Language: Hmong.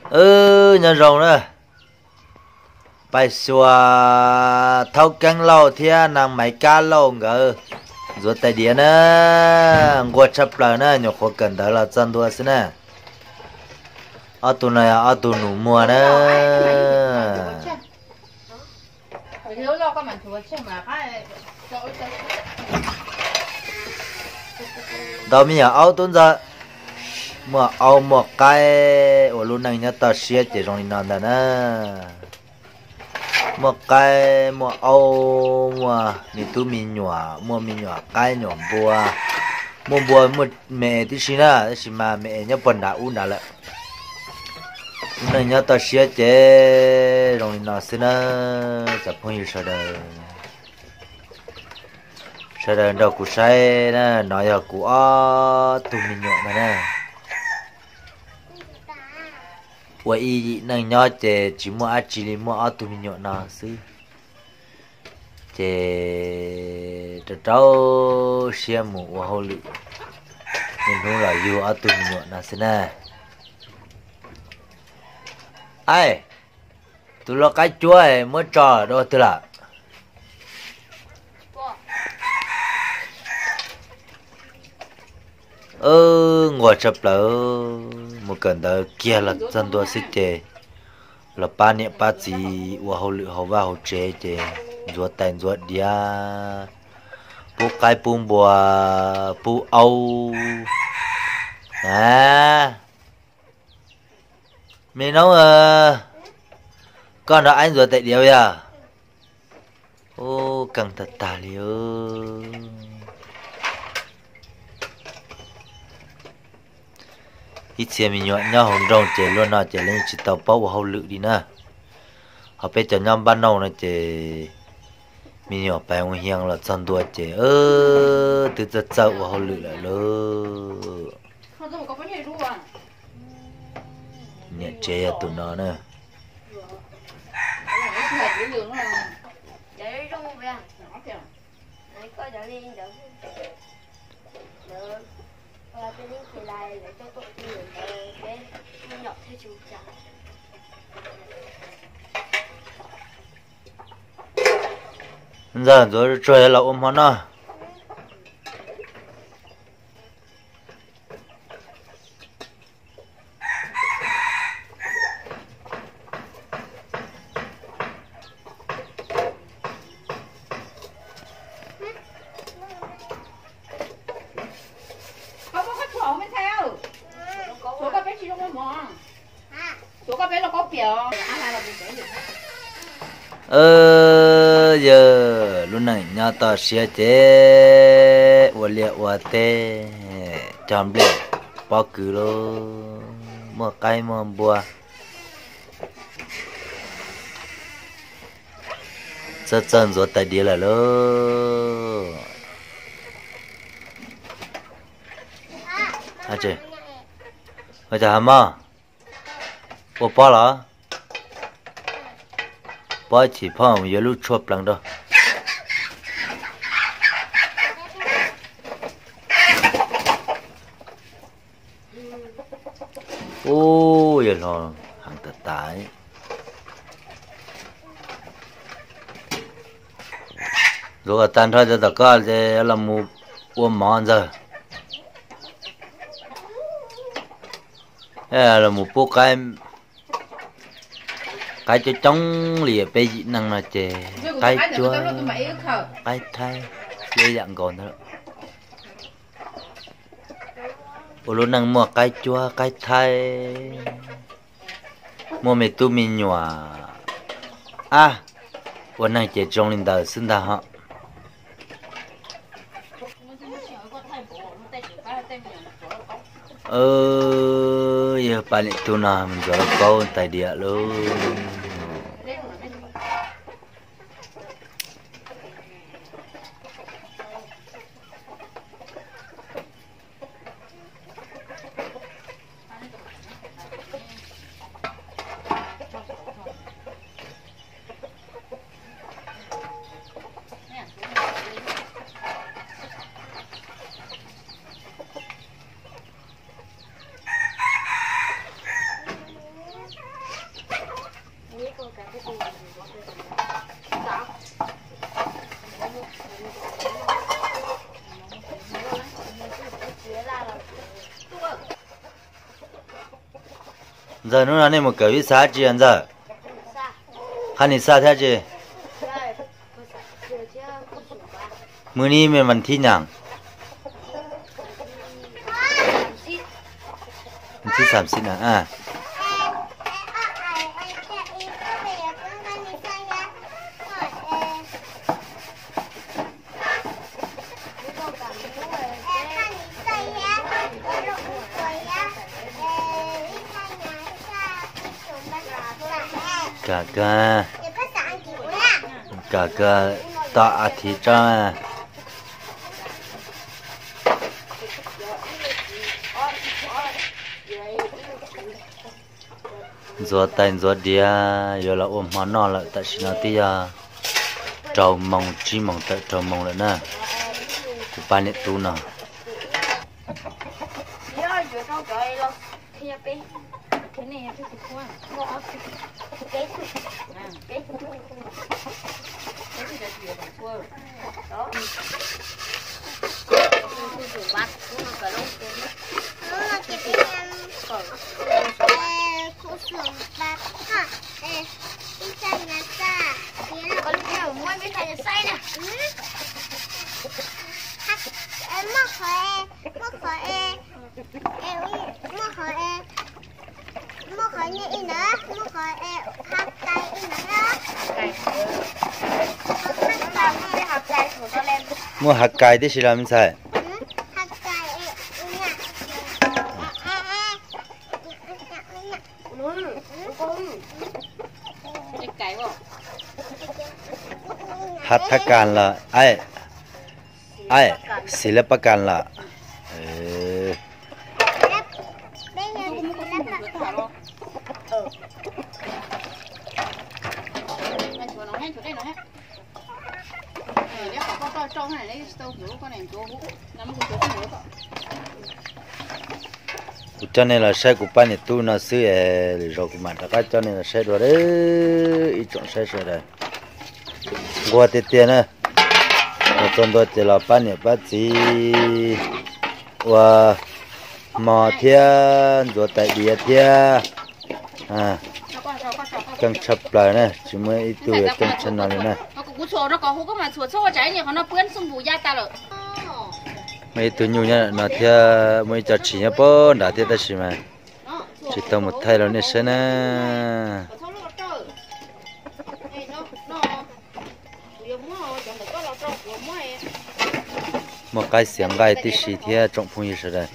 Wb nyob zoo na, Pais Xyuas, Thaub Keeb Lauj thiab Naj Maiv Kab Lauj nkawd ntxuav tais diav na, nquag tshaj plaws na, nyuam qhuav kawm ntawv los txog ntua xwb na. Ob tug no yog ob tug nus muag na. Ntau me nyuam aub tub ntxawm, muaj aub muaj qaib ua lub neej nyob toj siab ces zoo li no ntag na. Muaj qaib muaj aub, muaj me tub me nyuam, muaj me nyuam qaib nyuam npua, muaj npua muaj me es tib si na, tab sis mas me es nyob puag nram ub nrad lawm. Lub neej nyob toj siab ces zoo li no xwb na, cov phooj ywg sawv daws. Sawv daws nrog kuv saib na, no yog kuv ob tug me nyuam no na. Ua ib yim neej nyob ces tsis muaj dab tsi li, muaj ob tug me nyuam no xwb. Ces rau rau siab mus ua hauj lwm, niaj hnub los yug ob tug me nyuam no xwb na. Aib, tus lau qaib cuab muab tso dua twg lawm? Nquag tshaj plaws, mus kawm ntawv kiag los txog ntua xwb ces los pab niam pab txiv ua hauj lwm hauv vaj hauv tsev ces ntxuav tais ntxuav diav, pub qaib pub npua, pub aub na. Me noob, koj nrog aib ntxuav tais diav yog? Ub, keej tag tag li. Ib txhia me nyuam nyob hauv nroog ces luaj no ces lawv yeej tsis tau paub ua hauj lwm li na. Ho peb cov nyob npab nauj no ces me nyuam pais ua hias los txog ntua ces twb txawj txawj ua hauj lwm lawm lauj. Niam tsev yog tus no na. Ntxawg ntxuav tsuag los ua hmo noj. Yawg, lub neej nyob toj siab ces ua liaj ua teb, cog nplej pob kws lauj, muaj qaib muaj npua, txawj txawj ntxuav tais diav lawm lauj. Ua cas ha mog, ua pob los? Pob chim phoj yuav lub tshuaj pleev rau. Ub, yawg hlob heev tas tas. Ntxuav kom tag nrho cov tom koj ces los mus ua mov ntxawg. Los mus pub qaib, qaib coob coob li peb yim neej no ces qaib cuab, qaib thaib, ib yam nkaus ntawd. Ua lub neej muaj qaib cuab qaib thaib, muaj me tub me nyuam, ab, ua neeg ces zoo li ntawd xwb ntag hos. Yawg pab niam tub no mus ntxuav lauj kaub tais diav lauj. Ntxawg, hnub no nej mus kawm ib xav tsi os Ntxawg? Qhab nis xaj thiab tsi? Mws nib me vas thib nyaam? Thib xam xib na. Kam kawg, kam kawg, tau a thiv tso. Ntxuav tais ntxuav diav yuav los ua hmo noj lawm, tam sim no twb yog rau moos, tsib moos tawm rau moos lawm na. Kuv pab niam tub no. Muaj hav kais tib si los me ntxhais? Hav thab kas los, xis lab pab kas los. Kuv coj nej los saib kuv pab niam tub no xwb es lwm zaus kuv mam rov qab coj nej los saib dua ib tsoom saib sawv daws. Nquag tiag tiag na, los txog ntua ces los pab niam pab txiv ua hmo thiab ntxuav tais diav thiab. Keej tshaj plaws na, tsis muaj ib tug yuav keej tshaj no li na. Muaj ib tug nyuj nyob no thiab muaj ib co tshis nyob puag nrad thiab tab sis mas tsis tau mus thaij rau nej saib na. Muaj qaib xiav nqaij tib si thiab tsoom phooj ywg sawv daws.